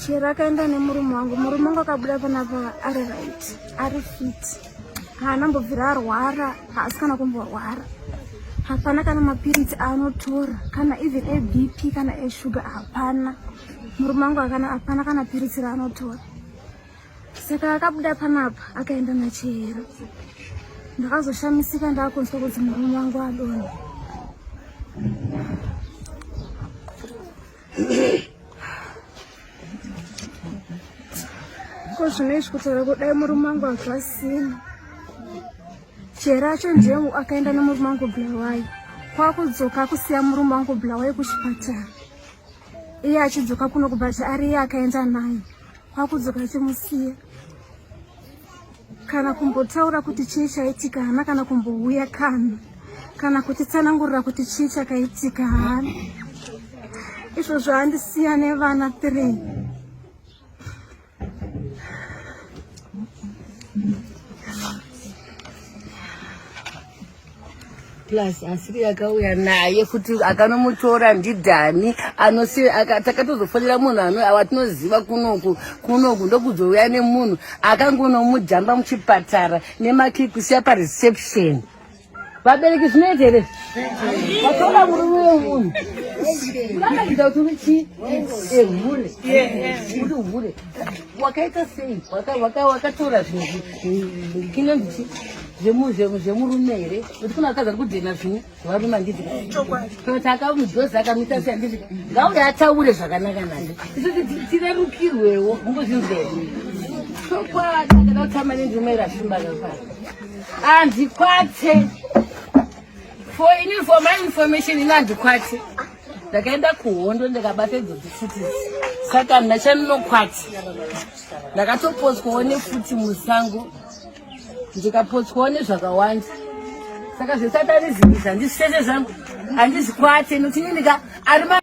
Chero akaenda nemurume wangu, murume wangu akabuda panapa ari right, ari fit, haana mbobvira arwara, haasi kana kumborwara, hapana kana mapiritsi aanotora, kana even eBP kana eshuga hapana. Murume wangu akana hapana kana piritsi raanotora. Saka akabuda panapa akaenda naChihera. Ndakazoshamisika ndakunzwa kuti murume wangu adonha. Ko zvino izvi kutaura kudai murume wangu hazvasina. Chihera acho ndiye akaenda nemurume wangu Bulawayo. Kwakudzoka kusiya murume wangu Bulawayo kuchipatara. Iye achidzoka kuno kubva ari iye akaenda naye. Kwakudzoka achimusiya. Kana kumbotaura kuti chii chaitika haana kana kumbouya kana kana kutitsanangurira kuti chii chakaitika haana. Izvozvo andisiya nevana 3. Plus asiri akauya naye futi akanomutora ndidhani takatozofonera munhu ano watinoziva kunoku kunoku ndokuzouya nemunhu akangonomujamba muchipatara nemakii kusiya pareception. Vabereki zvinoita here? Watora murume wemunhu unoratidza kuti uri chii? Ehure, uri hure. Wakaita sei? Wakatora zvinhu kinonzi chii? Zvemurume here? Kuti kuna vakadzi vari kudhena zvinhu zvevarume handiti? Kuti akamudhoza akamuita sei handiti? Ngauye ataure zvakanaka nake isu tirerukirwewo mungozvinzwa here? Chokwadi ndakada kutamba nendume rashumba kakwana. Andikwate. For ini for my information ini andikwate. Ndakaenda kuhondo ndikabata idzodzi futi. Saka handina chandinokwata. Ndakatopotswawo nefuti musango. Ndikapotswawo nezvakawanda. Saka zvesatanism izvi handisi zvese zvangu. Handizvikwate nokuti ini ndika ari ma.